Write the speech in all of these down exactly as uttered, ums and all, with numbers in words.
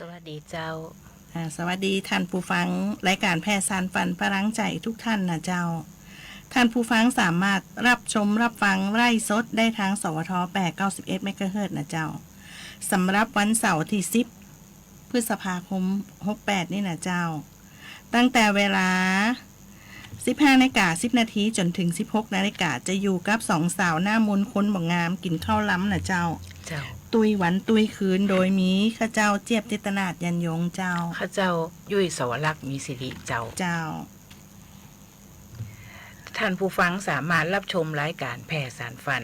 สวัสดีเจ้า อ่า สวัสดีท่านผู้ฟังรายก๋านแผ่สานฝันพลังใจ๋ทุกท่านนะเจ้า ท่านผู้ฟังสามารถรับชมรับฟังไลฟ์สดได้ทาง สวท แปด เก้าสิบเอ็ด เมกะเฮิรตซ์นะเจ้า สำหรับวันเสาร์ตี้ สิบ พฤษภาคม หกแปด นี่นะเจ้า ตั้งแต่เวลา สิบห้านาฬิกาสิบนาทีจ๋นเถิง สิบหกนาฬิกา จะอยู่กับสองสาวหน้ามนคนบ่งามกิ๋นข้าวลำนะเจ้า เจ้า ตุ้ยวันตุ้ยคืน โดยมีข้าเจ้าเจี๊ยบ จิตตนาถ ยันยงเจ้า ข้าเจ้ายุ้ย สวรักษ์ มีสิริเจ้า เจ้า ท่านผู้ฟังสามารถรับชมรายก๋านแผ่สานฝัน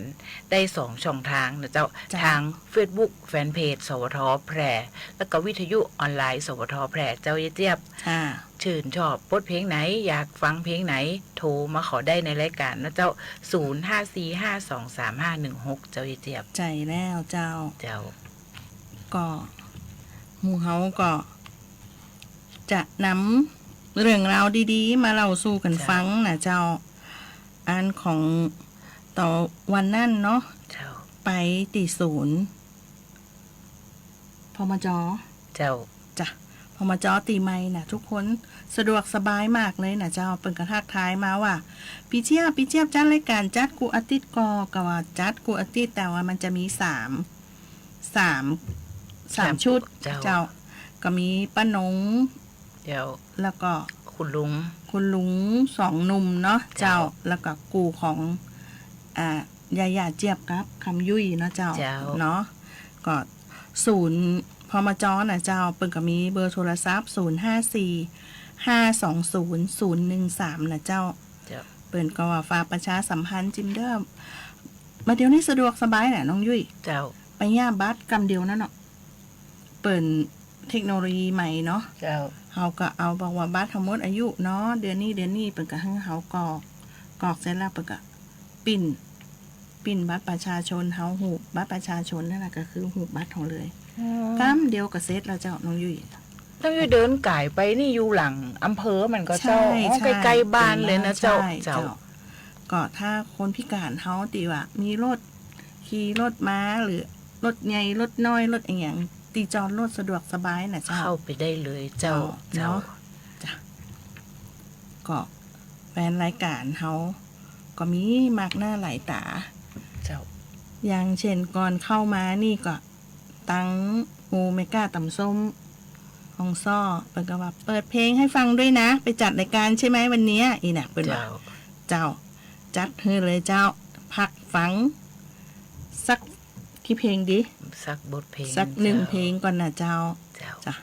ได้สองช่องทางนะเจ้า เจ้า ทางเฟซบุ๊กแฟนเพจ สวท แพร่ แล้วก็วิทยุออนไลน์ สวท แพร่ เจ้าเย้ยเจี๊ยบ อ่า ชื่นชอบบทเพลงไหน อยากฟังเพลงไหน โทรมาขอได้ในรายก๋านนะเจ้า ศูนย์ห้าสี่ห้าสองสามห้าหนึ่งหก เจ้าเย้ยเจี๊ยบ ใจ้แล้วเจ้า เจ้า ก็หมู่เฮาก็จะนำเรื่องราวดีๆ มาเล่าสู่กั๋นฟังนะเจ้า อันของต่อวันนั้นเนาะ เจ้า ไปตี้ศูนย์ พมจ. เจ้า จ้ะ พมจ. ตี้ใหม่นะ ทุกคนสะดวกสบายมากเลยนะเจ้า เปิ้นก็ทักทายมาว่า ปี้เจี๊ยบ ปี้เจี๊ยบจัดรายก๋านจัดกู้อาทิตย์ก่อ ก็ว่าจัดกู้อาทิตย์ แต่ว่ามันจะมีสาม สาม สามชุด สามชุด เจ้า เจ้า ก็มีป้านง เจ้า แล้วก็คุณลุง คุณลุงสองหนุ่มเนาะ เจ้า เจ้า แล้วก็กู้ของ อ่า ยายาเจี๊ยบกับคำยุ้ยเนาะเจ้า เจ้า เนาะ ก็ศูนย์ พมจ. นะเจ้า เปิ้นก็มีเบอร์โทรศัพท์ ศูนย์ห้าสี่ห้าสองศูนย์ศูนย์หนึ่งสาม นะเจ้า เจ้า เปิ้นก็ว่าฝากประชาสัมพันธ์จิมเด้อ บ่าเดี่ยวนี้สะดวกสบายนะน้องยุ้ย เจ้า ไปเยียะบัตรกำเดียวนั่นเนาะ เปิ้นเทคโนโลยีใหม่เนาะ เจ้า เฮาก็เอาบอกว่าบัตรเฮาหมดอายุเนาะ เดือนนี้ เดือนนี้ เปิ้นก็หื้อเฮากรอก กรอกเสร็จแล้วเปิ้นก็ปริ้น ปริ้นบัตรประชาชนเฮา ฮูปบัตรประชาชนนั่นแหละก็คือฮูปบัตรเฮาเลย อ๋อ กำเดียวก็เสร็จแล้วเจ้า น้องยุ้ย ต้องอยู่เดินก๋ายไปนี่อยู่หลังอำเภอมันก็เจ้า ใช่ อ๋อ ใช่ ใกล้ๆบ้านเลยนะเจ้า ใช่ เจ้า เจ้า ก็ถ้าคนพิการเฮาตี้ว่ามีรถ ขี่รถมา หรือรถใหญ่ รถน้อย รถอะหยัง ตี้จอดรถสะดวกสบายนะเจ้า เข้าไปได้เลยเจ้า เจ้า เนาะ เจ้า จ้ะ ก็แฟนรายก๋านเฮาก็มีมากหน้าหลายต๋า เจ้า อย่างเช่นก่อนเข้ามานี่ก็ ตังหมู่แม่ก๊าต๋ำส้ม ฮองซ้อ เปิ้นก็ว่า "เปิดเพลงให้ฟังด้วยนะ ไปจัดรายการใช่ไหมวันเนี้ย" อี้นะ เปิ้นว่า เจ้า เจ้า จัดหื้อเลยเจ้า พักฟังสักกี่เพลงดี สักบทเพลง สักหนึ่ง เจ้า เพลงก่อนนะเจ้า เจ้า จ้ะ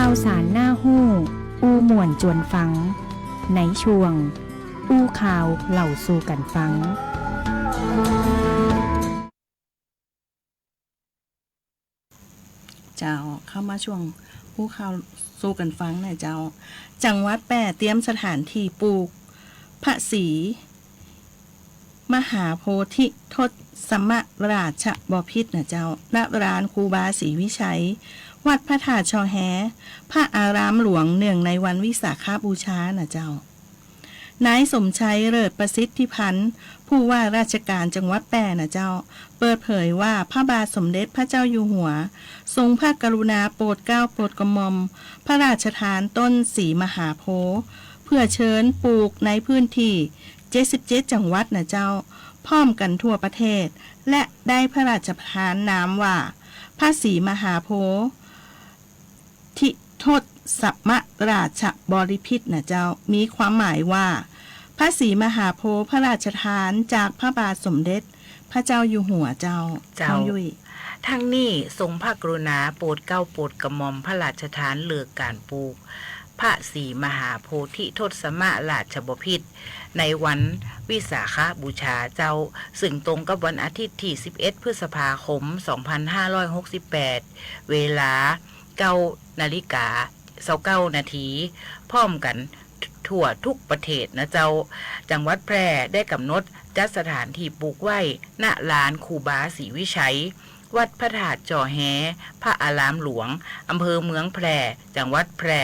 าวสารน่าฮู้ อู้ม่วนจวนฟัง ในช่วง อู้ข่าวเล่าสู่กั๋นฟัง เจ้า เข้ามาช่วงอู้ข่าวสู่กั๋นฟังนะเจ้า จังหวัดแป้เตรียมสถานที่ปลูกพระศรีมหาโพธิทศมราชบพิตรนะเจ้า ณ ลานครูบาศรีวิชัย วัดพระธาตุจอแฮ พระอารามหลวง เนื่องในวันวิสาขบูชานะเจ้า นายสมชัย เลิศประสิทธิพันธ์ ผู้ว่าราชการจังหวัดแป้นะเจ้า เปิดเผยว่าพระบาทสมเด็จพระเจ้าอยู่หัว ทรงพระกรุณาโปรดเกล้าโปรดกระหม่อม พระราชทานต้นศรีมหาโพธิ์ เพื่อเชิญปลูกในพื้นที่ เจ็ดสิบเจ็ด จังหวัดนะเจ้า พร้อมกั๋นทั่วประเทศ และได้พระราชทานนามว่า พระศรีมหาโพธิทศมราชบพิตรนะเจ้า มีความหมายว่า พระศรีมหาโพธิ์พระราชทานจากพระบาทสมเด็จพระเจ้าอยู่หัวเจ้า เจ้า น้องยุ้ย ทั้งนี้ทรงพระกรุณาโปรดเกล้าโปรดกระหม่อมพระราชทานเลิกการปลูกพระศรีมหาโพธิทศมราชบพิตร ในวันวิสาขบูชาเจ้า ซึ่งตรงกับวันอาทิตย์ตี้ สิบเอ็ด พฤษภาคม สองพันห้าร้อยหกสิบแปด เวลา เก้านาฬิกา ซาวเก้านาที พร้อมกั๋นทั่วทุกประเทศนะเจ้า จังหวัดแพร่ได้กำหนดจัดสถานที่ปลูกไว้ ณ ลานครูบาศรีวิชัย วัดพระธาตุจอแฮ พระอารามหลวง อำเภอเมืองแพร่ จังหวัดแพร่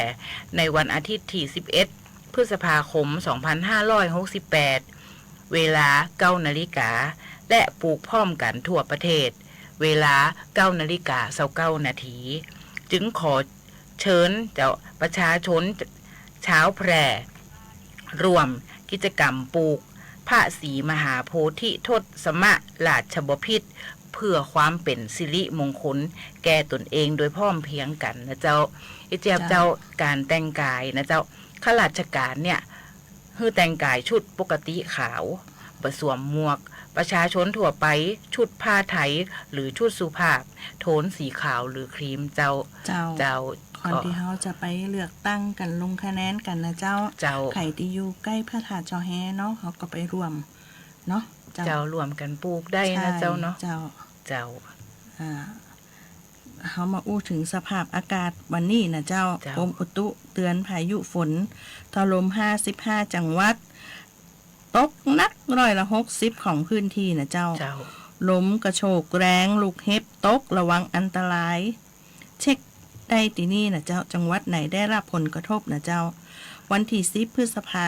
ในวันอาทิตย์ตี้ สิบเอ็ด พฤษภาคม สองพันห้าร้อยหกสิบแปด เวลา เก้านาฬิกา และปลูกพร้อมกั๋นทั่วประเทศ เวลา เก้านาฬิกา ซาวเก้านาที จึงขอเชิญเจ้าประชาชนชาวแพร่ ร่วมกิจกรรมปลูกพระศรีมหาโพธิทศมราชบพิตร เพื่อความเป๋นสิริมงคลแก่ตนเองโดยพร้อมเพรียงกั๋นนะเจ้า ไอ้เจี๊ยบ เจ้า เจ้า ก๋านแต่งกายนะเจ้า ข้าราชการเนี่ย หื้อแต่งกายชุดปกติขาว บ่สวมหมวก ประชาชนทั่วไปชุดผ้าไทย หรือชุดสุภาพ โทนสีขาวหรือครีมเจ้า เจ้า เจ้า ก่อนตี้เฮาจะไปเลือกตั้งกั๋นลงคะแนนกั๋นนะเจ้า เจ้า ใผตี้อยู่ใก้พระธาตุจอแฮเนาะ เฮาก็ไปร่วมเนาะ เจ้า เจ้า ร่วมกั๋นปลูกได้นะเจ้าเนาะ ใช่ เจ้า เจ้า อ่า เฮามาอู้เถิงสภาพอากาศวันนี้นะเจ้า เจ้า กรมอุตุเตือนพายุฝนถล่มห้าสิบห้าจังหวัด ตกหนักร้อยละหกสิบของพื้นที่นะเจ้า เจ้า ลมกระโชกแรง ลูกเห็บตก ระวังอันตราย เช็คได้ตี้นี่นะเจ้า จังหวัดไหนได้รับผลกระทบนะเจ้า วันตี้สิบพฤษภา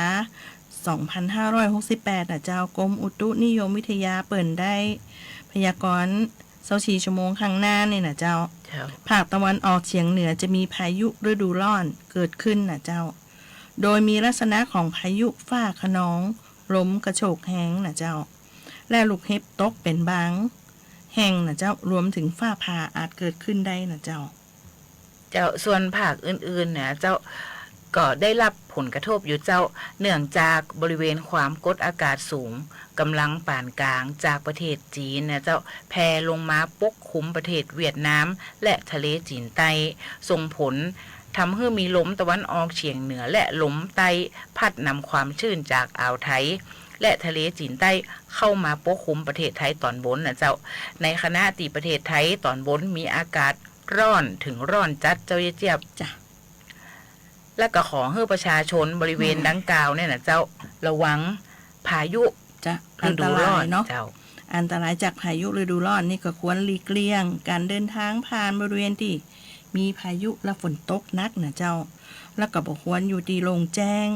สองพันห้าร้อยหกสิบแปดนะเจ้า กรมอุตุนิยมวิทยาเปิ้นได้พยากรณ์ ซาวสี่ชั่วโมงข้างหน้านี่นะเจ้า เจ้า ภาคตะวันออกเฉียงเหนือจะมีพายุฤดูร้อนเกิดขึ้นนะเจ้า โดยมีลักษณะของพายุฟ้าคะนอง ลมกระโชกแฮงนะเจ้า และลูกเห็บตกเป๋นบางแห่งนะเจ้า รวมเถิงฟ้าผ่าอาจเกิดขึ้นได้นะเจ้า เจ้า ส่วนภาคอื่นๆ เนี่ยเจ้า ก็ได้รับผลกระทบอยู่เจ้า เนื่องจากบริเวณความกดอากาศสูง ก๋ำลังปานกลางจากประเทศจีนเนี่ยเจ้า แผ่ลงมาปกคลุมประเทศเวียดนาม และทะเลจีนใต้ ส่งผลทำหื้อมีลมตะวันออกเฉียงเหนือและลมใต้ พัดนำความชื้นจากอ่าวไทย และทะเลจีนใต้เข้ามาปกคลุมประเทศไทยตอนบนนะเจ้า ในขณะตี้ประเทศไทยตอนบนมีอากาศร้อนเถิงร้อนจัดเจ้าเจี๊ยบ จ้ะ และก็ขอหื้อประชาชนบริเวณ อืม ดังกล่าวเนี่ยนะเจ้า ระวังพายุ จ้ะ ฤดูร้อน อันตรายเนาะ เจ้า อันตรายจากพายุฤดูร้อนนี่ก็ควรหลีกเลี่ยงก๋านเดินทางผ่านบริเวณตี้มีพายุและฝนตกหนักนะเจ้า แล้วก็บ่ควรอยู่ตี้โล่งแจ้ง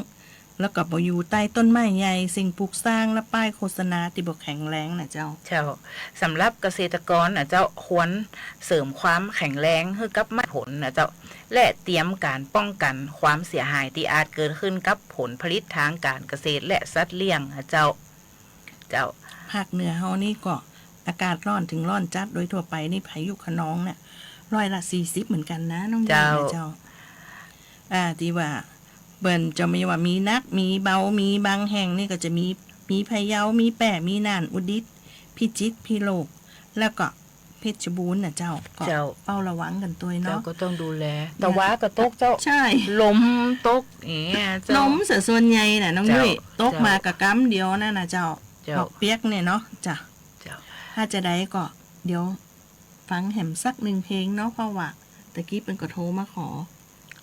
แล้วก็บ่อยู่ใต้ต้นไม้ใหญ่ สิ่งปลูกสร้างและป้ายโฆษณาตี้บ่แข็งแรงนะเจ้า เจ้า สำหรับเกษตรกรนะเจ้า ควรเสริมความแข็งแรงหื้อกับไม้ผลนะเจ้า และเตรียมก๋านป้องกั๋นความเสียหายตี้อาจเกิดขึ้นกับผลผลิตทางก๋านเกษตรและสัตว์เลี้ยงนะเจ้า เจ้า ภาคเหนือเฮานี่ก็อากาศร้อนเถิงร้อนจัด โดยทั่วไปนี่พายุคะนองเนี่ย ร้อยละสี่สิบเหมือนกั๋นนะน้องยุ้ย เจ้า นะเจ้า อ่า ตี้ว่าเปิ้นจะมีว่ามีหนัก มีเบา มีบางแห่งนี่ก็จะมี มีพะเยา มีแป้ มีน่าน อุตรดิตถ์ พิจิตร พิโลก แล้วก็ เพชรบูรณ์น่ะเจ้า ก็ เจ้า เฝ้าระวังกั๋นตวยเนาะ เจ้า ก็ต้องดูแล ตะวาก็ตกเจ้า ใช่ ลมตกอย่างเงี้ยเจ้า ลมเสียส่วนใหญ่น่ะน้อง เจ้า ยุ้ย ตก เจ้า มากะก๊ำเดียวนั่นน่ะเจ้า เจ้า หมอกเปียกเนี่ยเนาะ จ้ะ เจ้า ถ้าจะได้ก็เดี๋ยวฟังแหมสักหนึ่งเพลงเนาะ เพราะว่าตะกี้เปิ้นก็โทรมาขอ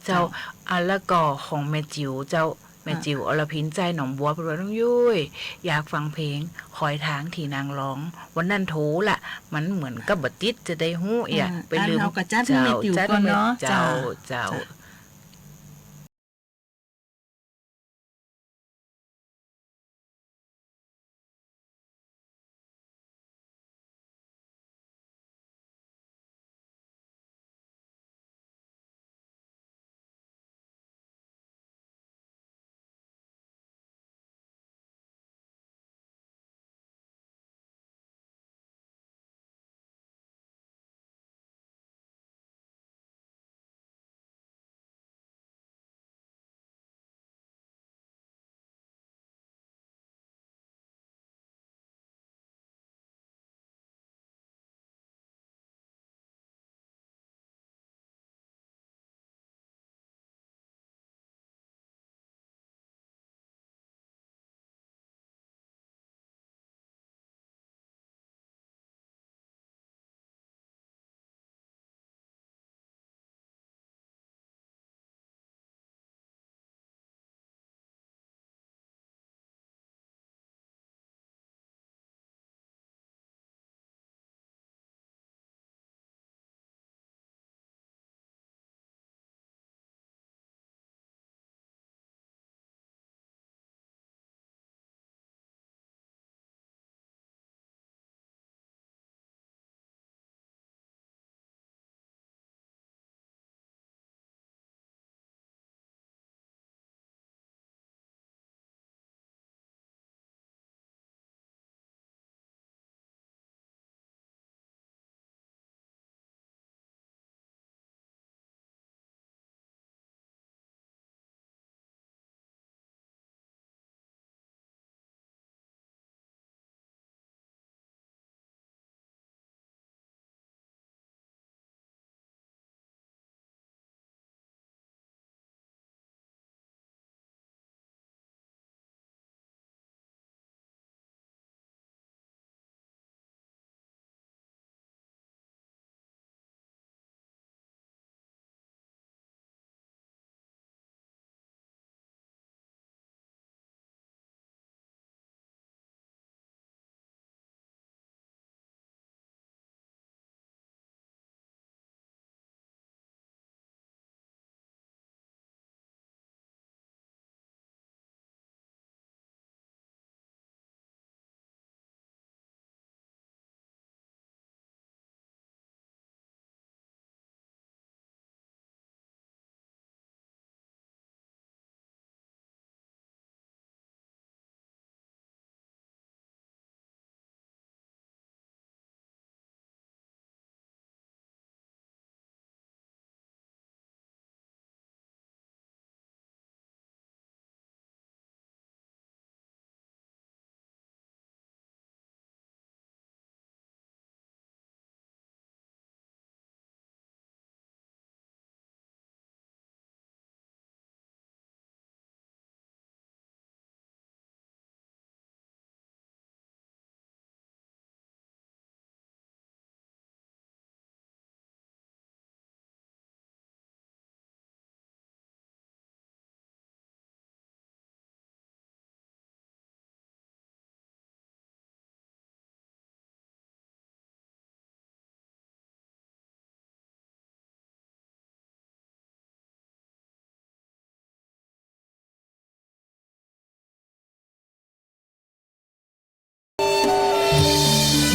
เจ้า เจ้า อ่ะ แล้วก็ของแม่จิ๋วเจ้า แม่จิ๋ว อ่ะ อรพิน ใจหนองบัว เปิ้นว่าน้องยุ้ย อยากฟังเพลงหอยทางตี้นางร้อง วันนั้นโทรละ มันเหมือนกับบ่ติด จะได้ฮู้เอี่ย อ่า ไปลืม อันเฮาก็จัดให้แม่จิ๋วก่อนเนาะ เจ้า เจ้า เจ้า เจ้า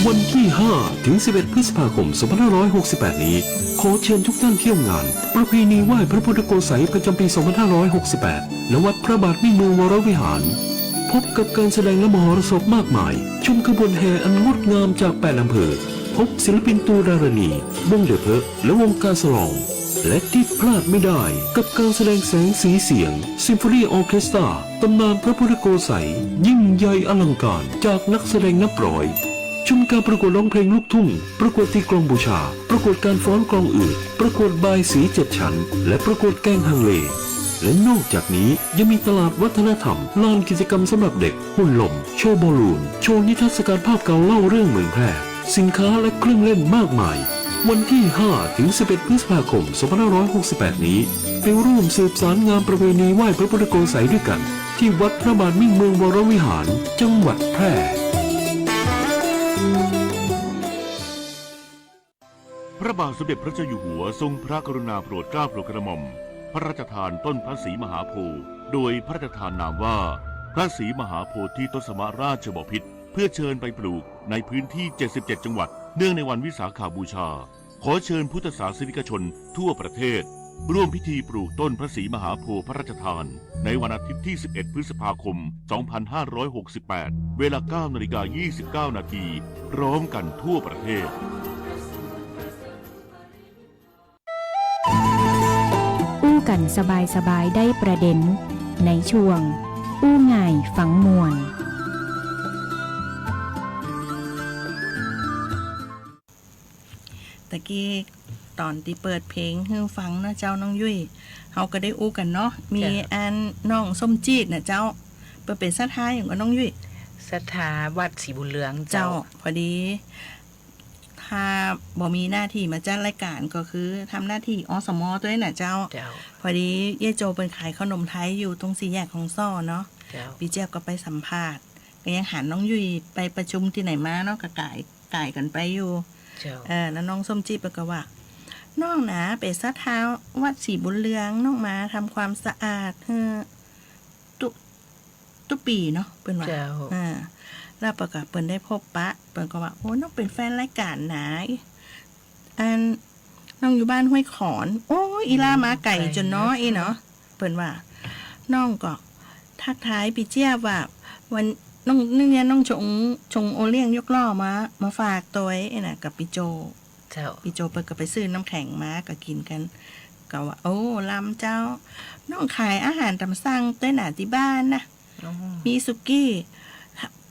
วันตี้ห้าเถิงสิบเอ็ดพฤษภาคมสองพันห้าร้อยหกสิบแปดนี้ ขอเชิญทุกท่านเที่ยวงานประเพณีไหว้พระพุทธโกษัยประจำปีสองพันห้าร้อยหกสิบแปด ณ วัดพระบาทมิ่งเมืองวรวิหาร พบกับการแสดงและมหรสพมากมาย ชมขบวนแห่อันงดงามจากแปดอำเภอ พบศิลปินตูดารณี วงเดอะเพิร์ก และวงกาสะลอง และตี้พลาดไม่ได้กับการแสดงแสงสีเสียง ซิมโฟนีออร์เคสตรา ตำนานพระพุทธโกษัย ยิ่งใหญ่อลังการจากนักแสดงนับร้อย ชมการประกวดร้องเพลงลูกทุ่ง ประกวดตีกลองบูชา ประกวดการฟ้อนกลองอืด ประกวดบายสีเจ็ดชั้น และประกวดแกงฮังเล และนอกจากนี้ยังมีตลาดวัฒนธรรม ลานกิจกรรมสำหรับเด็ก หุ่นหล่ม โชว์บอลลูน โชว์นิทรรศการภาพเก่าเล่าเรื่องเมืองแพร่ สินค้าและเครื่องเล่นมากมาย วันที่ ห้า ถึง สิบเอ็ด พฤษภาคม สองพันห้าร้อยหกสิบแปด นี้ ไปร่วมสืบสานงามประเพณีไหว้พระพุทธโกศยด้วยกัน ที่วัดพระบาทมิ่งเมืองวรวิหาร จังหวัดแพร่ พระบาทสมเด็จพระเจ้าอยู่หัวทรงพระกรุณาโปรดเกล้าโปรดกระหม่อม พระราชทานต้นพระศรีมหาโพธิ์ โดยพระราชทานนามว่า พระศรีมหาโพธิทศมราชบพิตร เพื่อเชิญไปปลูกในพื้นที่ เจ็ดสิบเจ็ด จังหวัด เนื่องในวันวิสาขบูชา ขอเชิญพุทธศาสนิกชนทั่วประเทศ ร่วมพิธีปลูกต้นพระศรีมหาโพธิ์พระราชทาน ในวันอาทิตย์ที่ สิบเอ็ด พฤษภาคม สองพันห้าร้อยหกสิบแปด เวลา เก้านาฬิกา ยี่สิบเก้านาที พร้อมกันทั่วประเทศ อู้กั๋นสบายๆ ได้ประเด็น ในช่วง อู้ง่ายฟังม่วน ตะกี้ต๋อนตี้เปิดเพลงหื้อฟังเนาะเจ้าน้องยุ้ย เฮาก็ได้อู้กั๋นเนาะ มี เจ้า อันน้องส้มจี๊ดน่ะเจ้า เปิ้นเป๋นศรัทธาหยังก่อน้องยุ้ย ศรัทธาวัดศรีบุญเรืองเจ้า เจ้า พอดี ถ้าบ่มีหน้าตี้มาจัดรายก๋านก็คือทำหน้าตี้ อสม ตวยน่ะเจ้า เจ้า พอดีเย้ยโจเปิ้นขายเข้าหนมไทยอยู่ตรงสี่แยกของซ่อเนาะ เจ้า ปี้เจี๊ยบก็ไปสัมภาษณ์ ก็ยังหันน้องยุ้ยไปประชุมตี้ไหนมาเนาะ ก็ก๋าย ก๋ายกั๋นไปอยู่ เจ้า เออ แล้วน้องส้มจี๊ดเปิ้นก็ว่า น้องน่ะเป๋นศรัทธาวัดศรีบุญเรือง น้องมาทำความสะอาดหื้อ ตุ๊ ตุ๊ปี๋เนาะ เปิ้นว่า เจ้า อ่า แล้วเปิ้นก็ เปิ้นได้พบปะ เปิ้นก็ว่า โอ้ น้องเป๋นแฟนรายก๋านนา อัน น้องอยู่บ้านห้วยขอน โอ้ย อีหล้ามาไก๋จ๋นเนาะ ไก๋เนาะ อี้เนาะ เปิ้นว่า น้องก็ทักทายปี้เจี๊ยบว่า วัน น้อง เนี่ย น้องชง ชงโอเลี้ยงยกล้อมา มาฝากตวย อี้น่ะ กับปี้โจ เจ้า ปี้โจเปิ้นก็ไปซื้อน้ำแข็งมาก็กิ๋นกั๋น ก็ว่า โอ้ ลำเจ้า น้องขายอาหารต๋ามสั่งตวยน่ะตี้บ้านน่ะ อ๋อ มีสุกี้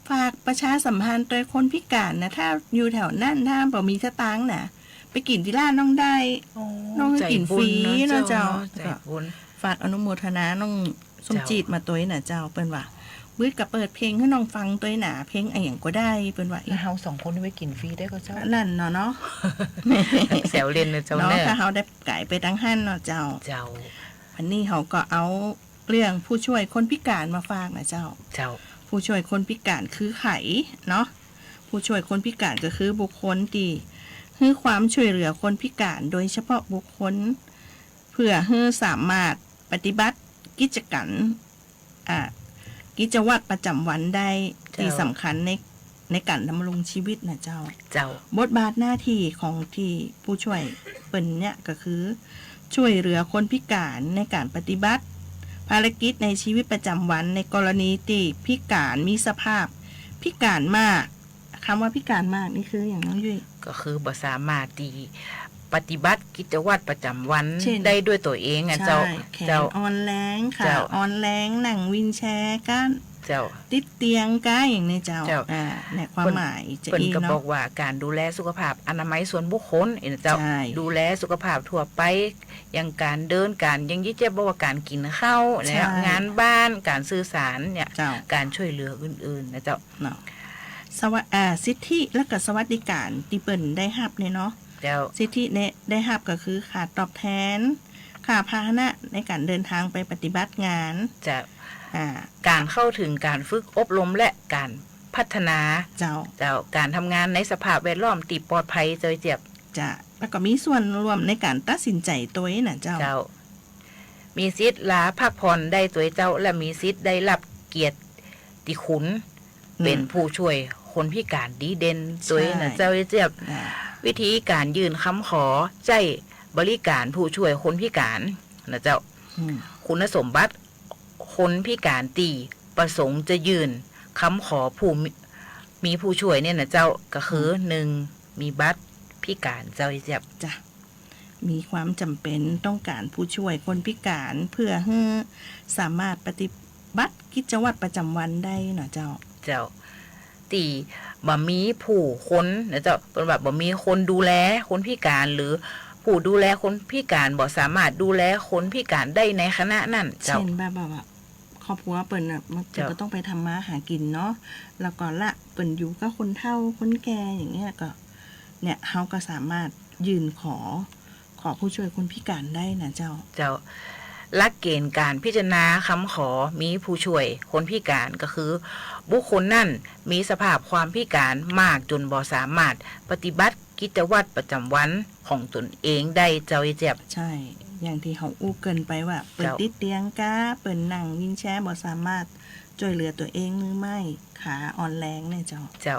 ฝากประชาสัมพันธ์ตวยคนพิก๋านน่ะ ถ้าอยู่แถวนั้น ถ้าบ่มีสตางค์น่ะ ไปกิ๋นตี้ร้านน้องได้ อ๋อ น้องหื้อกิ๋นฟรีเนาะเจ้า ใจ๋บุญเนาะเจ้าเนาะ ใจ๋บุญ ฝากอนุโมทนาน้อง ส้มจี๊ดมาตวยน่ะเจ้า เปิ้นว่า วืดก็เปิดเพลงหื้อน้องฟังตวยน่ะ เพลงอะหยังก็ได้ เปิ้นว่า แล้วเฮาสองคนนี่ไปกิ๋นฟรีได้ก่อเจ้า นั่นเนาะ เนาะ แซวเล่นนะเจ้า เนาะ เน่อ ถ้าเฮาได้ก๋ายไปตางหั้นเนาะเจ้า เจ้า อันนี้เฮาก็เอาเรื่องผู้ช่วยคนพิก๋านมาฝากน่ะเจ้า เจ้า ผู้ช่วยคนพิก๋านคือใผเนาะ ผู้ช่วยคนพิก๋านก็คือบุคคลตี้หื้อความช่วยเหลือคนพิก๋าน โดยเฉพาะบุคคล เพื่อหื้อสามารถปฏิบัติกิจก๋าน อ่า กิจวัตรประจ๋ำวันได้ เจ้า ตี้สำคัญใน ในก๋านดำรงชีวิตน่ะเจ้า เจ้า บทบาทหน้าตี้ของตี้ผู้ช่วยเปิ้นเนี่ยก็คือ ช่วยเหลือคนพิก๋านในก๋านปฏิบัติภารกิจในชีวิตประจ๋ำวัน ในกรณีตี้พิก๋านมีสภาพพิก๋านมาก กำว่าพิก๋านมากนี่คือหยังน้องยุ้ย ก็คือบ่สามารถตี้ปฏิบัติกิจวัตรประจ๋ำวัน เช่น ได้ด้วยตั๋วเองอะเจ้า ใช่ แขน เจ้า อ่อนแรง ขา เจ้า อ่อนแรง นั่งวีลแชร์ก้า เจ้า ติดเตียงก้า อย่างนี้เจ้า เจ้า อ่า เนี่ย ความหมายจะ เปิ้น อี้เนาะ เปิ้นก็บอกว่าก๋านดูแลสุขภาพอนามัยส่วนบุคคล อี้เนาะเจ้า ใช่ ดูแลสุขภาพทั่วไป อย่างก๋านเดิน ก๋าน อย่างยี่เจ๊ยบบอกว่าก๋านกิ๋นข้าวเนี่ย ใช่ งานบ้าน ก๋านสื่อสารเนี่ย เจ้า ก๋านช่วยเหลืออื่นๆ นะเจ้า เนาะ สวะ อ่า สิทธิและก็สวัสดิก๋านตี้เปิ้นได้ฮับเนี่ยเนาะ เจ้า สิทธิเนี่ยได้ฮับก็คือค่าตอบแทน ค่าพาหนะในก๋านเดินทางไปปฏิบัติงาน เจ้า อ่า ก๋านเข้าเถิงก๋านฝึกอบรมและก๋านพัฒนา เจ้า เจ้า ก๋านทำงานในสภาพแวดล้อมตี้ปลอดภัย เจ้าเจี๊ยบ เจ้า แล้วก็มีส่วนร่วมในก๋านตัดสินใจ๋ตวยน่ะเจ้า เจ้า มีสิทธิ์ลาพักผ่อนได้ตวยเจ้า และมีสิทธิ์ได้ฮับเกียรติคุณ อืม เป๋นผู้ช่วยคนพิก๋านดีเด่นตวยน่ะ ใช่ เจ้าเจี๊ยบ อ่า วิธีก๋านยื่นกำขอใจ๊บริก๋านผู้ช่วยคนพิก๋านน่ะเจ้า อืม คุณสมบัติคนพิก๋านตี้ประสงค์จะยื่นกำขอผู้มี มีผู้ช่วยเนี่ยน่ะเจ้า ก็คือ อืม หนึ่ง มีบัตรพิก๋าน เจ้าเจี๊ยบ จ้ะ มีความจ๋ำเป๋นต้องก๋านผู้ช่วยคนพิก๋าน เพื่อหื้อสามารถปฏิบัติกิจวัตรประจ๋ำวันได้เนาะเจ้า เจ้า ตี้บ่มีผู้คนนะเจ้า เปิ้นว่าบ่มีคนดูแลคนพิก๋าน หรือผู้ดูแลคนพิก๋านบ่สามารถดูแลคนพิก๋านได้ในขณะนั้นเจ้า เช่นแบบ แบบว่าครอบครัวเปิ้นน่ะ มัน เจ้า ก็ต้องไปทำมาหากิ๋นเนาะ แล้วก็ละเปิ้นอยู่กับคนเฒ่าคนแก่อย่างเงี้ย ก็ เนี่ย เฮาก็สามารถยื่นขอ ขอผู้ช่วยคนพิการได้นะเจ้า เจ้า หลักเกณฑ์การพิจารณาคำขอมีผู้ช่วยคนพิการก็คือ บุคคลนั้นมีสภาพความพิการมากจ๋นบ่สามารถปฏิบัติกิจวัตรประจ๋ำวันของตนเองได้เจ้าเอเจี๊ยบ ใช่ อย่างตี้เฮาอู้เกริ่นไปว่า เปิ้น เจ้า ติดเตียงก้า เปิ้นนั่งวีลแชร์ บ่สามารถจ้วยเหลือตั๋วเอง มือไม้ ขาอ่อนแรงเนี่ยเจ้า เจ้า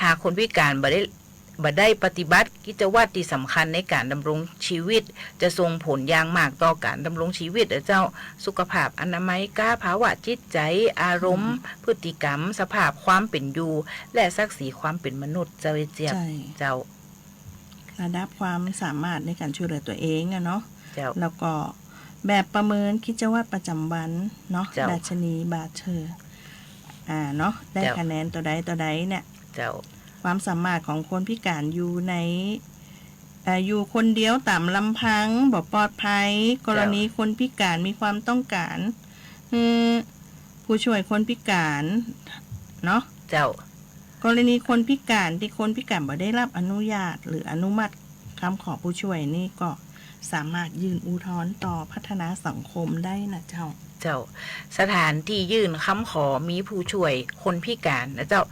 หากคนพิการบ่ได้ บ่ได้ปฏิบัติกิจวัตรตี้สำคัญในก๋านดำรงชีวิต จะส่งผลอย่างมากต่อก๋านดำรงชีวิตอะเจ้า สุขภาพอนามัยก้า ภาวะจิตใจ๋ อารมณ์ อืม พฤติกรรม สภาพความเป๋นอยู่ และศักดิ์ศรีความเป๋นมนุษย์เจ้าเอเจี๊ยบ ใช่ เจ้า ระดับความสามารถในก๋านจ้วยเหลือตั๋วเองอะเนาะ เจ้า แล้วก็แบบประเมินกิจวัตรประจ๋ำวันเนาะ เจ้า ดัชนีบาเทอร์ อ่า เนาะ ได้ เจ้า คะแนนตั๋วใดตั๋วใดเนี่ย เจ้า ความสามารถของคนพิการอยู่ใน เอ่อ อยู่คนเดียวต๋ามลำพัง บ่ปลอดภัย กรณีคนพิการมีความต้องการ เจ้า หื้อผู้ช่วยคนพิการเนาะ เจ้า กรณีคนพิการตี้คนพิการบ่ได้รับอนุญาตหรืออนุมัติคำขอผู้ช่วยนี่ก็สามารถยื่นอุทธรณ์ต่อพัฒนาสังคมได้นะเจ้า เจ้า สถานตี้ยื่นคำขอมีผู้ช่วยคนพิการนะเจ้า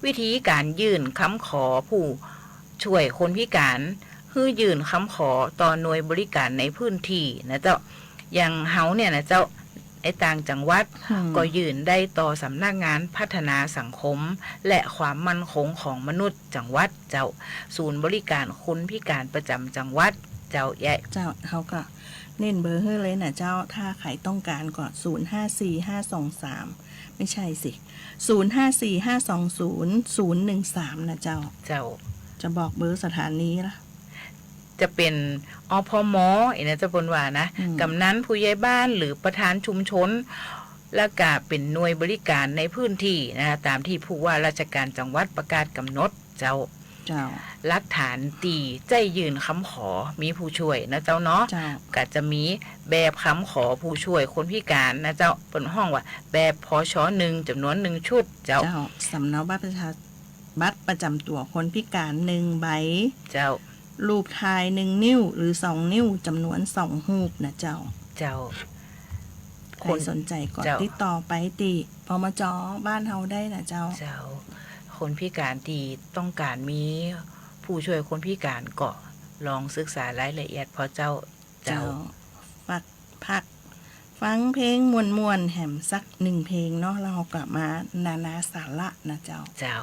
วิธีก๋านยื่นคำขอผู้ช่วยคนพิการ หื้อยื่นคำขอต่อหน่วยบริการในพื้นที่นะเจ้า อย่างเฮาเนี่ยนะเจ้า ในต่างจังหวัด อืม ก็ยื่นได้ต่อสำนักงานพัฒนาสังคม และความมั่นคงของมนุษย์จังหวัดเจ้า ศูนย์บริการคนพิการประจ๋ำจังหวัดเจ้า เจ้า เฮาก็เน้นเบอร์หื้อเลยนะเจ้า ถ้าใผต้องการก็ ศูนย์ห้าสี่ห้าสองสาม ไม่ใช่สิ ศูนย์ห้าสี่ห้าสองศูนย์ศูนย์หนึ่งสาม นะเจ้า เจ้า จะบอกเบอร์สถานีละ จะเป๋น อพม อีกนะเจ้า เปิ้นว่านะ อืม กำนัน ผู้ใหญ่บ้าน หรือประธานชุมชน แล้วก็เป๋นหน่วยบริการในพื้นที่นะ ต๋ามตี้ผู้ว่าราชการจังหวัดประกาศกำหนดเจ้า เจ้า หลักฐานตี้ใจ๊ยื่นคำขอมีผู้ช่วยนะเจ้าเนาะ เจ้า ก็จะมีแบบคำขอผู้ช่วยคนพิการนะเจ้า เปิ้นฮ้องว่าแบบ พช.หนึ่ง จ๋ำนวนหนึ่งชุดเจ้า เจ้า สำเนาบัตรประชา บัตรประจ๋ำตั๋วคนพิการหนึ่งใบ เจ้า รูปถ่ายหนึ่งนิ้วหรือสองนิ้วจ๋ำนวนสองรูปนะเจ้า เจ้า ใผสนใจ๋ก็ เจ้า ติดต่อไปตี้ ปมจ. บ้านเฮาได้นะเจ้า เจ้า คนพิการตี้ต้องการมีผู้ช่วยคนพิการก็ลองศึกษารายละเอียดผ่อเจ้า เจ้า เจ้า ฝาก พักฟังเพลงม่วนๆ แหมสักหนึ่งเพลงเนาะ แล้วเฮาก็มานานาสาระนะเจ้า เจ้า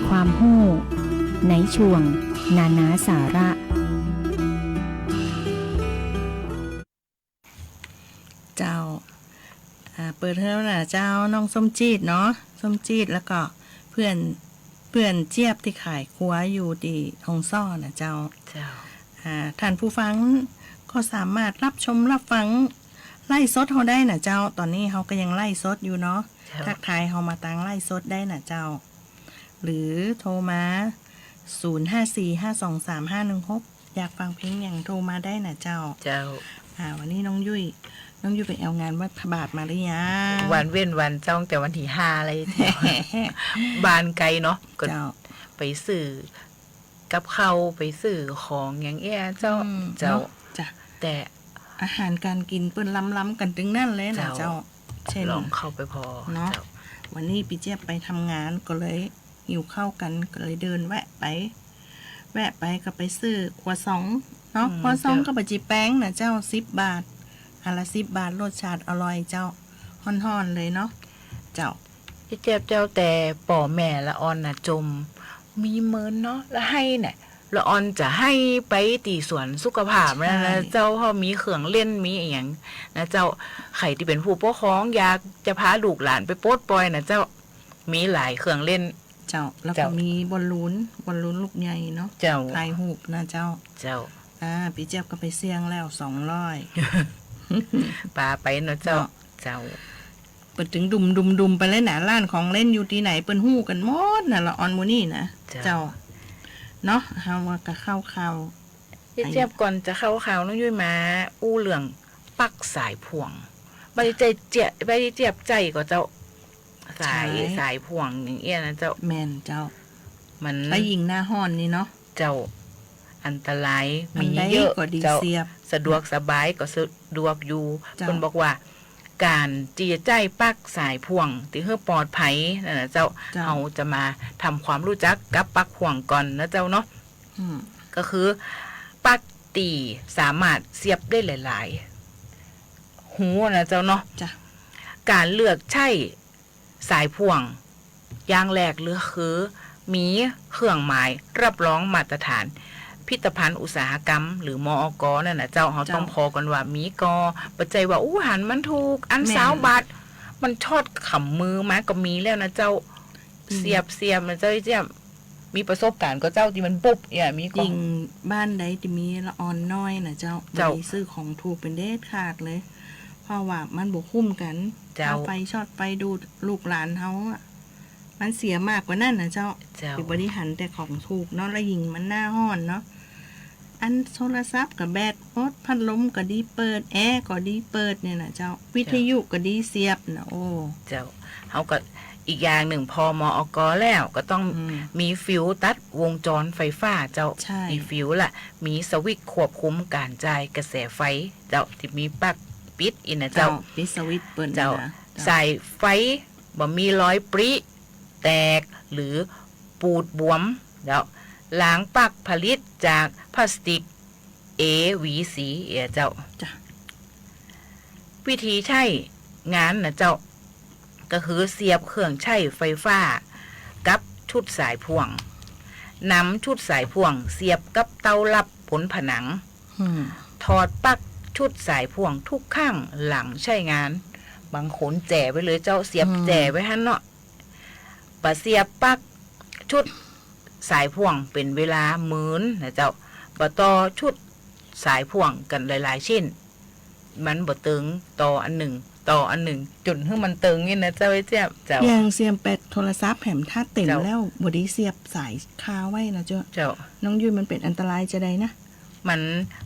ความฮู้ในช่วงนานาสาระ เจ้า อ่า เปิดเทอมแล้วนะเจ้า น้องส้มจี๊ดเนาะ ส้มจี๊ด แล้วก็เปื้อน เปื้อนเจี๊ยบตี้ขายครัวอยู่ตี้ฮ่องซ้อน่ะเจ้า เจ้า อ่า ท่านผู้ฟังก็สามารถรับชมรับฟังไลฟ์สดเฮาได้นะเจ้า ต๋อนนี้เฮาก็ยังไลฟ์สดอยู่เนาะ เจ้า ทักทายเฮามาตางไลฟ์สดได้นะเจ้า หรือโทรมา ศูนย์ห้าสี่ห้าสองสามห้าหนึ่งหก อยากฟังเพลงหยังโทรมาได้นะเจ้า เจ้า อ่า วันนี้น้องยุ้ย น้องยุ้ยไปแอวงานวัดพระบาทมาหรือยัง วันเว้นวันเจ้า ตั้งแต่วันตี้ห้าเลยเจ้า บ้านไกลเนาะ ก็ เจ้า ไปซื้อกับข้าว ไปซื้อของอย่างเอี้ยเจ้า อืม เจ้า เนาะ จ้ะ แต่อาหารก๋านกิ๋นเปิ้นล้ำๆ กั๋นตึงนั้นเลยนะเจ้า เจ้า เช่น ลองเข้าไปผ่อ เนาะ เจ้า วันนี้ปี้เจี๊ยบไปทำงานก็เลย หิวข้าวกั๋นก็เลยเดินแวะไป แวะไปก็ไปซื้อครัวซองเนาะ อืม ครัวซอง เจ้า ก็บ่จี๋แปงนะเจ้า สิบบาท อันละสิบบาท รสชาติอร่อยเจ้า ฮ้อนๆ เลยเนาะ เจ้า เจี๊ยบเจ้า แต่ป้อแม่ละอ่อนน่ะจม มีเมินเนาะ ละไฮ่เนี่ย ละอ่อนจะไฮ่ไปตี้สวนสุขภาพนั่นนะ ใช่ เจ้า เพราะมีเครื่องเล่น มีอะหยังนะเจ้า ใผตี้เป๋นผู้ปกครอง อยากจะพาลูกหลานไปปลดปล่อยนะเจ้า มีหลายเครื่องเล่น เจ้า แล้วก็ เจ้า มีบอลลูน บอลลูนลูกใหญ่เนาะ เจ้า ถ่ายรูปนะเจ้า เจ้า อ่า ปี้เจี๊ยบก็ไปเสี่ยงแล้ว สองร้อย ปาไปเนาะเจ้า เนาะ เจ้า เปิ้นตึงดุมๆๆ ไปเลยนะ ร้านของเล่นอยู่ตี้ไหนเปิ้นฮู้กั๋นหมดนะ ละอ่อนหมู่นี้นะ เจ้า เจ้า เนาะ เฮาว่าก็เข้าข่าว เจี๊ยบ ก่อนจะเข้าข่าว น้องยุ้ยมาอู้เรื่องปลั๊กสายพ่วง บ่ได้ใจ้เจี๊ยบ บ่ได้เจี๊ยบใจ้ก่อเจ้า สาย ใช่ สายพ่วงอย่างเอี้ยนะเจ้า แม่นเจ้า มัน ป้ายญิงหน้าฮ้อนนี่เนาะ เจ้า อันตราย อันใด มีเยอะ ก็ดี เจ้า เสียบ สะดวกสบายก็สะดวกอยู่ เจ้า เปิ้นบอกว่า ก๋านตี้จะใจ้ปลั๊กสายพ่วงตี้หื้อปลอดภัยนั่นนะเจ้า เจ้า เฮาจะมาทำความรู้จักกับปลั๊กพ่วงก่อนนะเจ้าเนาะ อืม ก็คือปลั๊กตี้สามารถเสียบได้หลายๆ ฮูนะเจ้าเนาะ จ้ะ ก๋านเลือกใจ้สายพ่วง อย่างแรกเลยคือ มีเครื่องหมายรับรองมาตรฐานพิพิธภัณฑ์อุตสาหกรรม หรือ มอก. นั่นนะเจ้า เฮา เจ้า ต้องผ่อก่อนว่ามีก่อ บ่ใจ้ว่า อู้ หันมันถูก อัน แม่น ซาวบาท มันชอดขำมือมาก็มีแล้วนะเจ้า อืม เสียบ เสียบนะเจ้า เจี๊ยบ มีประสบการณ์ก่อเจ้าตี้มันบุบเนี่ย มีก่อ ยิ่งบ้านใดตี้มีละอ่อนน้อยนะเจ้า เจ้า บ่ได้ซื้อของถูกเป๋นเด็ดขาดเลย เพราะว่ามันบ่คุ้มกั๋น เจ้า ถ้าไฟชอดไฟดูดลูกหลานเฮาอะ มันเสียมากกว่านั้นนะเจ้า เจ้า ตี้บ่ได้หันแต่ของถูกเนาะ ละยิ่งมันหน้าฮ้อนเนาะ อันโทรศัพท์ก็แบตหมด พัดลมก็ดีเปิด แอร์ก็ดีเปิดเนี่ยนะเจ้า วิทยุก็ดีเสียบนะ โอ้ เจ้า เฮาก็อีกอย่างนึ่ง ผ่อ มอก. แล้วก็ต้อง อืม มีฟิวตัดวงจรไฟฟ้าเจ้า ใช่ มีฟิวละ มีสวิตช์ควบคุมก๋านจ่ายกระแสไฟเจ้า ตี้มีปลั๊กปิดอี้นะเจ้า เจ้า ปิดสวิตช์เปิ้น เจ้า นะ เจ้า สายไฟบ่มีรอยปริ แตก หรือปูดบวม เจ้า รางปลั๊กผลิตจากพลาสติก เอ วี ซี เอี้ยเจ้า จ้ะ วิธีใจ้งานนะเจ้า ก็คือเสียบเครื่องใจ๊ไฟฟ้ากับชุดสายพ่วง นำชุดสายพ่วงเสียบกับเต้ารับบนผนัง อืม ถอดปลั๊กชุดสายพ่วงทุกครั้งหลังใจ๊งาน บางคนแจ๋ไว้เลยเจ้า เสียบ อืม แจ๋ไว้หั้นเนาะ บ่เสียบปลั๊กชุดสายพ่วงเป๋นเวลาหมื่นนะเจ้า บ่ต่อชุดสายพ่วงกั๋นหลายๆ ชิ้น มันบ่เติง ต่ออันนึ่ง ต่ออันนึ่ง จ๋นหื้อมันเติงนี่นะเจ้า ไอ้เจี๊ยบ เจ้า อย่างเสียบแบตโทรศัพท์แหม ถ้าเต็ม เจ้า แล้ว บ่ดีเสียบสายคาไว้นะเจ้า เจ้า น้องยุ้ย มันเป๋นอันตรายจาใดนะ มัน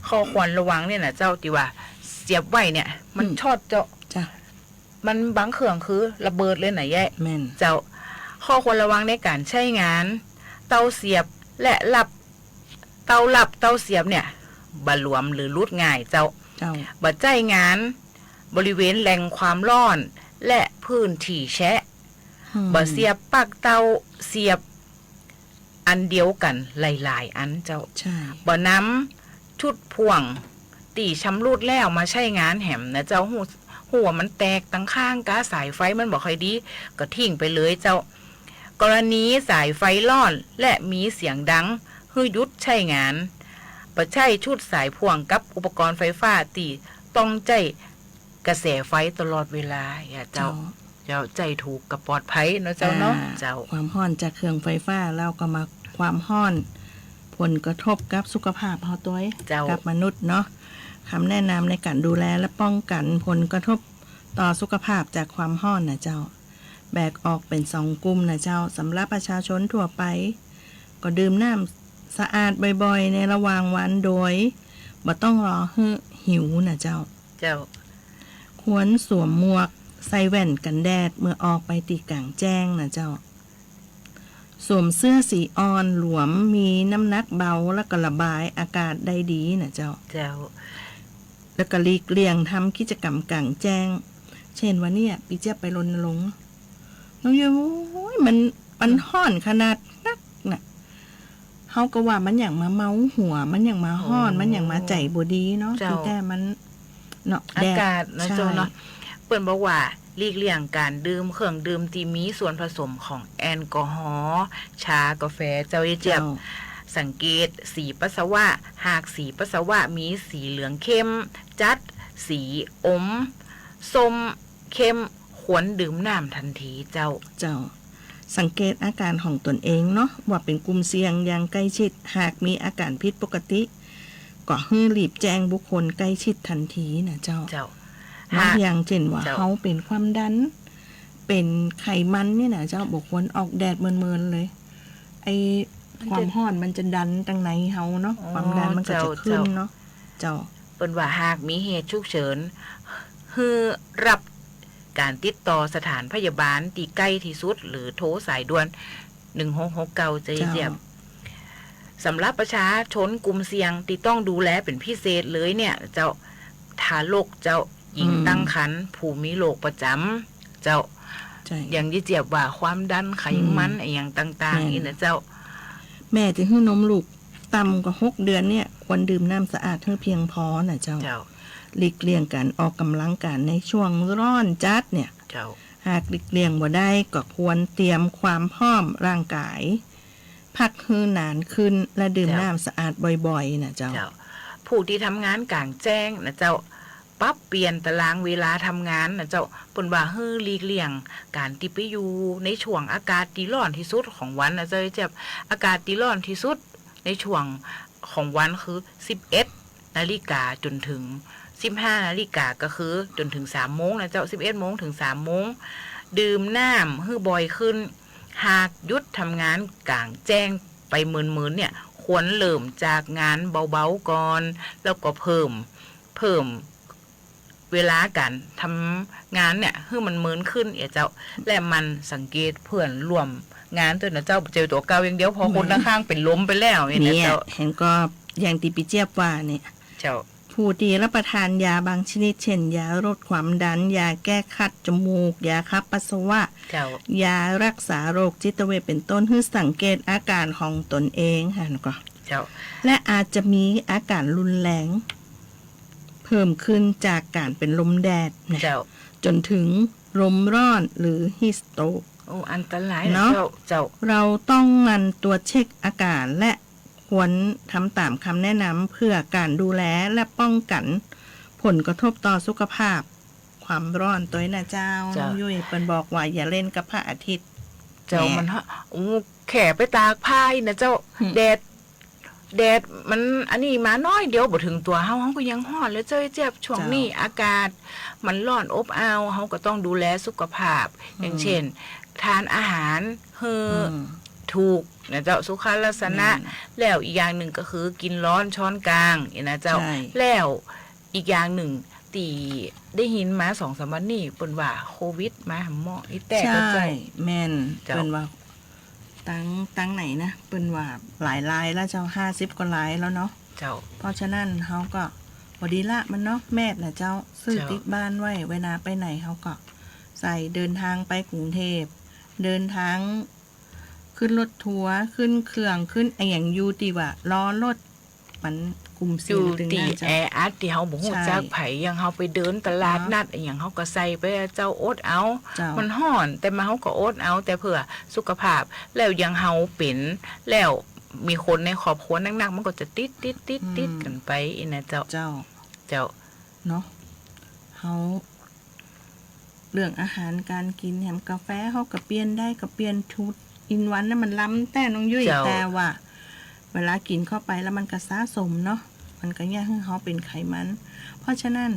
ข้อควรระวังเนี่ยนะเจ้า ตี้ว่าเสียบไว้เนี่ย มัน อืม ชอดเจ้า จ้ะ มันบางเครื่องคือระเบิดเลยนะเย้ย แม่น เจ้า ข้อควรระวังในก๋านใจ๊งาน เต้าเสียบและรับ เต้ารับเต้าเสียบเนี่ย บ่หลวมหรือหลุดง่ายเจ้า เจ้า บ่ใจ๊งานบริเวณแหล่งความร้อนและพื้นตี้แฉะ อืม บ่เสียบปลั๊กเต้าเสียบ อันเดียวกั๋นหลายๆ อันเจ้า ใช่ บ่นำชุดพ่วงตี้ชำรุดแล้วมาใจ๊งานแหมนะเจ้า ฮู้ ฮู้ว่ามันแตกตังข้างกา สายไฟมันบ่ค่อยดี ก็ทิ้งไปเลยเจ้า กรณีสายไฟร้อนและมีเสียงดัง หื้อหยุดใจ๊งาน บ่ใจ้ชุดสายพ่วงกับอุปกรณ์ไฟฟ้าตี้ต้องใจ๊กระแสไฟตลอดเวลา เจ้า เจ้า เจ้า ใจ๊ถูกก็ปลอดภัยเนาะเจ้าเนาะ อ่า เจ้า ความฮ้อนจากเครื่องไฟฟ้า แล้วก็มาความฮ้อน ผลกระทบกับสุขภาพเฮาตวย เจ้า กับมนุษย์เนาะ คำแนะนำในการดูแลและป้องกันผลกระทบต่อสุขภาพจากความฮ้อนน่ะเจ้า แบ่งออกเป๋นสองกลุ่มน่ะเจ้า สำหรับประชาชนทั่วไป ก็ดื่มน้ำสะอาดบ่อยๆ ในระหว่างวันโดยบ่ต้องรอหื้อหิวน่ะเจ้า เจ้า ควรสวมหมวก ใส่แว่นกันแดดเมื่อออกไปตี้ก๋างแจ้งน่ะเจ้า สวมเสื้อสีอ่อนหลวม มีน้ำหนักเบา แล้วก็ระบายอากาศได้ดีน่ะเจ้า เจ้า แล้วก็หลีกเลี่ยงทำกิจกรรมก๋างแจ้ง เช่นว่าเนี่ย ปี้เจี๊ยบไปรณรงค์ น้องยุ้ย โอ้ย มัน มันฮ้อนขนาดนักน่ะ เฮาก็ว่ามันหยังมาเมาหัว มันหยังมาฮ้อน โอ้ มันหยังมาใจ๋บ่ดีเนาะ เจ้า ตี้แต๊มัน เนาะ อากาศเนาะ แดด เจ้าเนาะ ใช่ เปิ้นบอกว่าหลีกเลี่ยงการดื่มเครื่องดื่มตี้มีส่วนผสมของแอลกอฮอล์ ชา กาแฟ เจ้า เอเจี๊ยบ เจ้า สังเกตสีปัสสาวะ หากสีปัสสาวะมีสีเหลืองเข้มจัด สีอมส้มเข้ม ควรดื่มน้ำทันทีเจ้า เจ้า สังเกตอาการของตนเองเนาะ ว่าเป๋นกลุ่มเสี่ยงอย่างใกล้ชิด หากมีอาการผิดปกติ ก็หื้อรีบแจ้งบุคคลใกล้ชิดทันทีน่ะเจ้า เจ้า เนาะ หาก อย่างเช่นว่า เจ้า เฮาเป๋นความดัน เป๋นไขมันเนี่ยน่ะเจ้า บ่ควรออกแดดเมินๆ เลย ไอ้ มันจะ ความฮ้อนมันจะดันตังในเฮาเนาะ อ๋อ ความดันมันก็จะ เจ้า ขึ้นเนาะ เจ้า เปิ้นว่าหากมีเหตุฉุกเฉิน หื้อฮับการติดต่อสถานพยาบาลตี้ใก้ตี้สุด หรือโทรสายด่วน หนึ่งหกหกเก้า เจ้า เจ้า เจี๊ยบ สำหรับประชาชนกลุ่มเสี่ยงตี้ต้องดูแลเป๋นพิเศษเลยเนี่ยเจ้า ทารกเจ้า หญิง อืม ตั้งครรภ์ ผู้มีโรคประจ๋ำเจ้า ใช่ อย่างตี้เจี๊ยบว่าความดัน ไขมัน อืม อะหยังต่างๆ แม่น อี้นะเจ้า แม่ตี้หื้อนมลูกต่ำกว่าหกเดือนเนี่ย ควรดื่มน้ำสะอาดหื้อเพียงพอน่ะเจ้า เจ้า หลีกเลี่ยงการออกกำลังกายในช่วงฮ้อนจัดเนี่ย เจ้า หากหลีกเลี่ยงบ่ได้ก็ควรเตรียมความพร้อมร่างกาย พักหื้อนานขึ้น และดื่ม เจ้า น้ำสะอาดบ่อยๆ น่ะเจ้า เจ้า ผู้ตี้ทำงานก๋างแจ้งน่ะเจ้า ปรับเปลี่ยนตารางเวลาทำงานน่ะเจ้า เปิ้นว่าหื้อหลีกเลี่ยงก๋านตี้ไปอยู่ในช่วงอากาศตี้ฮ้อนตี้สุดของวันน่ะเจ้า เจี๊ยบ อากาศตี้ฮ้อนตี้สุดในช่วงของวันคือ สิบเอ็ดนาฬิกาจ๋นเถิง สิบห้านาฬิกา ก็คือจ๋นเถิง สามโมงน่ะเจ้า สิบเอ็ดโมงเถิง สามโมง ดื่มน้ำหื้อบ่อยขึ้น หากหยุดทำงานก๋างแจ้งไปเมินๆ เนี่ย ควรเริ่มจากงานเบาๆ ก่อน แล้วก็เพิ่ม เพิ่มเวลาก๋านทำงานเนี่ย หื้อมันเมินขึ้น เออเจ้า และหมั่นสังเกตเปื้อนร่วมงานตวยนะเจ้า บ่ใจ้ตั๋วเก่าอย่างเดียว เพราะคน แม่น ข้างๆ เป๋นลมไปแล้วเนี่ยนะ เนี่ย เจ้า แหมก็อย่างตี้ปี้เจี๊ยบว่าเนี่ย เจ้า ผู้ตี้ฮับประทานยาบางชนิด เช่น ยาลดความดัน ยาแก้คัดจมูก ยาขับปัสสาวะ เจ้า ยาฮักษาโรคจิตเวชเป๋นต้น หื้อสังเกตอาก๋านของตนเอง หันก่อ เจ้า และอาจจะมีอาก๋านรุนแรงเพิ่มขึ้นจากก๋านเป๋นลมแดดนะ เจ้า จ๋นเถิงลมฮ้อนหรือฮีทสโตรก โอ้ อันตรายนะ เนาะ เจ้า เจ้า เราต้องหมั่นตรวจเช็คอาก๋าน และควรทำต๋ามคำแนะนำเพื่อก๋านดูแลและป้องกั๋นผลกระทบต่อสุขภาพ ความฮ้อนตวยนะเจ้า เจ้า น้องยุ้ย เปิ้นบอกว่าอย่าเล่นกับพระอาทิตย์ เจ้า แหม มันฮะ โอ้ แค่ไปตากผ้าอี้นะเจ้า อืม แดด แดดมันอันนี้มาน้อยเดียว บ่เถิงตั๋วเฮา เฮาก็ยังฮ้อนแล้วเจ้า เออเจี๊ยบ ช่วงนี้ เจ้า อากาศมันฮ้อนอบอ้าว เฮาก็ต้องดูแลสุขภาพ อืม อย่างเช่น ทานอาหารหื้อ อืม ถูกนะเจ้า สุขลักษณะ แม่น แล้วอีกอย่างนึ่งก็คือกิ๋นฮ้อนช้อนกลางนี่นะเจ้า ใช่ แล้วอีกอย่างนึ่งตี้ได้ยินมาสองสามวันนี้ เปิ้นว่าโควิดมาหาหมออีแต๊ก็เจ้า ใช่ แม่น เจ้า เปิ้นว่าตัง ตังไหนนะ เปิ้นว่าหลายรายแล้วเจ้า ห้าสิบกว่ารายแล้วเนาะ เจ้า เพราะฉะนั้นเฮาก็บ่ดีละมันเนาะ แมสนะเจ้า ซื้อ เจ้า ติดบ้านไว้ เวลาไปไหนเฮาก็ใส่ เดินทางไปกรุงเทพฯ เดินทาง ขึ้นรถทัวร์ ขึ้นเครื่อง ขึ้นอะหยังอยู่ตี้ว่ารอรถ มันกลุ่มเสี่ยง อยู่ ตึง ตี้ นั้นเจ้า แออัด ตี้เฮาบ่ฮู้จัก ใช่ ใผ อย่างเฮาไปเดินตลาด เนาะ นัดอะหยัง เฮาก็ใส่ไปอะเจ้า อดเอา เจ้า มันฮ้อน แต่มาเฮาก็อดเอา แต่เพื่อสุขภาพ แล้วอย่างเฮาเป๋น แล้วมีคนในครอบครัวนักๆ มันก็จะติดๆๆๆ อืม กั๋นไปอี้นะเจ้า เจ้า เจ้า เนาะ เฮา เรื่องอาหารก๋านกิ๋นแหม กาแฟเฮาก็เปลี่ยนได้ ก็เปลี่ยน Two in One นั้นมันล้ำแต๊น้องยุ้ย เจ้า แต่ว่าเวลากิ๋นเข้าไปแล้วมันก็สะสมเนาะ มันก็เยียะหื้อเฮาเป๋นไขมัน เพราะฉะนั้น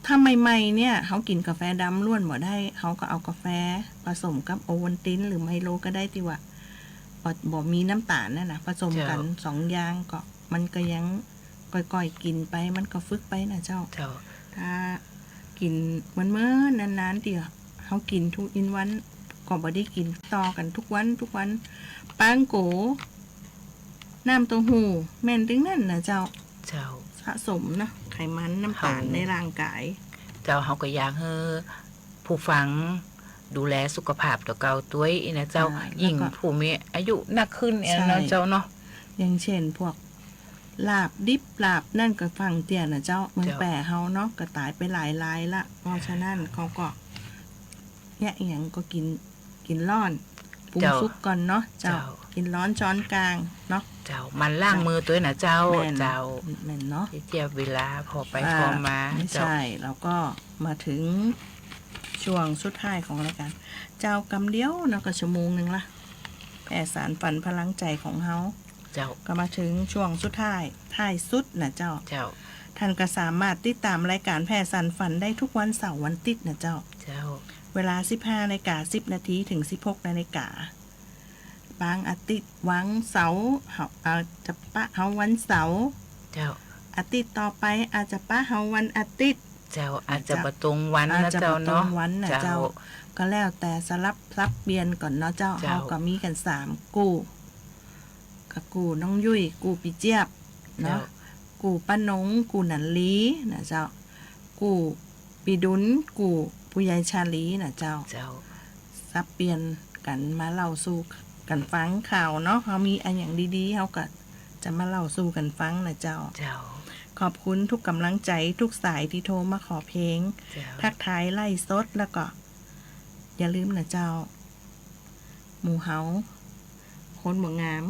ถ้าใหม่ๆ เนี่ย เฮากิ๋นกาแฟดำล้วนบ่ได้ เฮาก็เอากาแฟผสมกับโอวัลตินหรือไมโลก็ได้ตี้ว่า บ่ บ่มีน้ำต๋าลนั่นน่ะ ผสมกั๋น เจ้า สองอย่าง ก็มันก็ยัง ก้อยๆ กิ๋นไป มันก็ฝึกไปนะเจ้า เจ้า ถ้ากิ๋นเมินๆ นานๆ ตี้เฮากิ๋น Two in One ก็บ่ได้กิ๋นต่อกั๋นทุกวัน ทุกวัน ปางโก๋ น้ำเต้าหู้ แม่นตึงนั้นนะเจ้า เจ้า สะสมเนาะ ไขมันน้ำต๋าล เฮา ในร่างก๋าย เจ้า เฮาก็อยากหื้อผู้ฟังดูแลสุขภาพตั๋วเก่าตวยอี้นะเจ้า อ่า แล้วก็ ยิ่งผู้มีอายุนักขึ้นอี้เนาะ ใช่ เจ้าเนาะ อย่างเช่นพวก ลาบดิบลาบนั่นก็ฟั่งเตี้ยนะเจ้า เมือง เจ้า แป้เฮาเนาะ ก็ต๋ายไปหลายรายละ เพราะฉะนั้นเขาก็ เยียะอะหยังก็กิ๋น กิ๋นร้อน ปรุง เจ้า สุกก่อนเนาะเจ้า เจ้า กิ๋นร้อนจ๊อนก๋างเนาะ เจ้า หมั่นล้าง เจ้า มือตวยนะเจ้า แม่น เจ้า แม่นเนาะ เจียะเวลาผ่อไป อ่า ผ่อมา ไม่ใช่ เจ้า แล้วก็มาถึงช่วงสุดท้ายของรายก๋าน เจ้า กำเดียวเนาะ ก็ชั่วโมงนึ่งละ แผ่สานฝันพลังใจ๋ของเฮา เจ้า ก็มาถึงช่วงสุดท้าย ท้ายสุดนะเจ้า เจ้า ท่านก็สามารถติดต๋ามรายก๋านแผ่สานฝันได้ทุกวันเสาร์วันติ๊ดนะเจ้า เจ้า เวลาสิบห้านาฬิกาสิบนาทีเถิงสิบหกนาฬิกา บางอาทิตย์วันเสาร์ เฮาอาจจะปะเฮาวันเสาร์ เจ้า อาทิตย์ต่อไปอาจจะปะเฮาวันอาทิตย์ เจ้า อาจจะบ่ตรงวันนะเจ้าเนาะ อาจจะบ่ตรงวันนะเจ้า เจ้า ก็แล้วแต่สลับสับเปลี่ยนก่อนเนาะเจ้า เจ้า เฮาก็มีกั๋นสามกู้ ก็กู้น้องยุ้ย กู้ปี้เจี๊ยบเนาะ เจ้า กู้ป้านง กู้หนันลีนะเจ้า กู้ปี้ดุล กู้ผู้ใหญ่ชาลีนะเจ้า เจ้า สับเปลี่ยนกั๋นมาเล่าสู่กั๋นฟังข่าวเนาะ เฮามีอะหยังดีๆ เฮาก็จะมาเล่าสู่กั๋นฟังนะเจ้า เจ้า ขอบคุณทุกก๋ำลังใจ๋ ทุกสายตี้โทรมาขอเพลง เจ้า ทักทายไลฟ์สด แล้วก็อย่าลืมนะเจ้า หมู่เฮา คนบ่งาม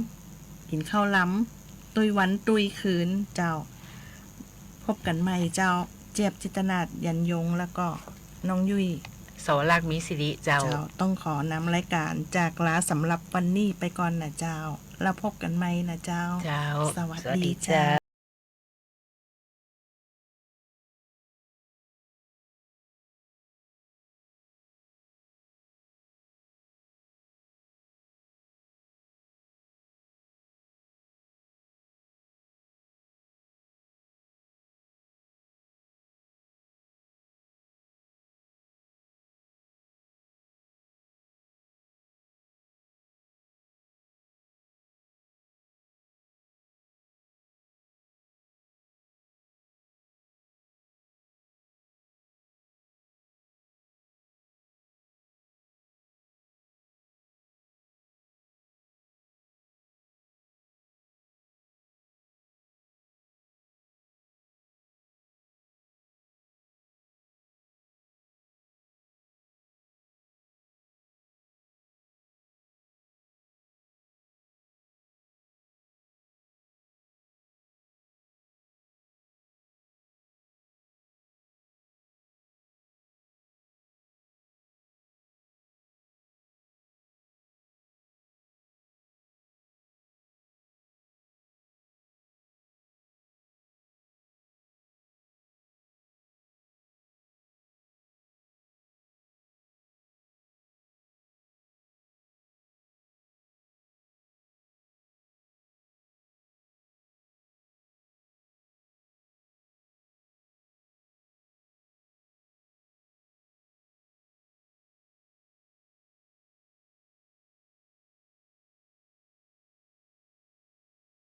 กิ๋นข้าวลำ ตุ้ยวันตุ้ยคืนเจ้า พบกั๋นใหม่เจ้า เจี๊ยบจิตรนาถ ยันยง แล้วก็น้องยุ้ย สวรักษ์ มีสิริเจ้า เจ้า ต้องขอนำรายก๋านจากลาสำหรับวันนี้ไปก่อนนะเจ้า แล้วพบกั๋นใหม่นะเจ้า เจ้า สวัสดีเจ้า สวัสดีเจ้า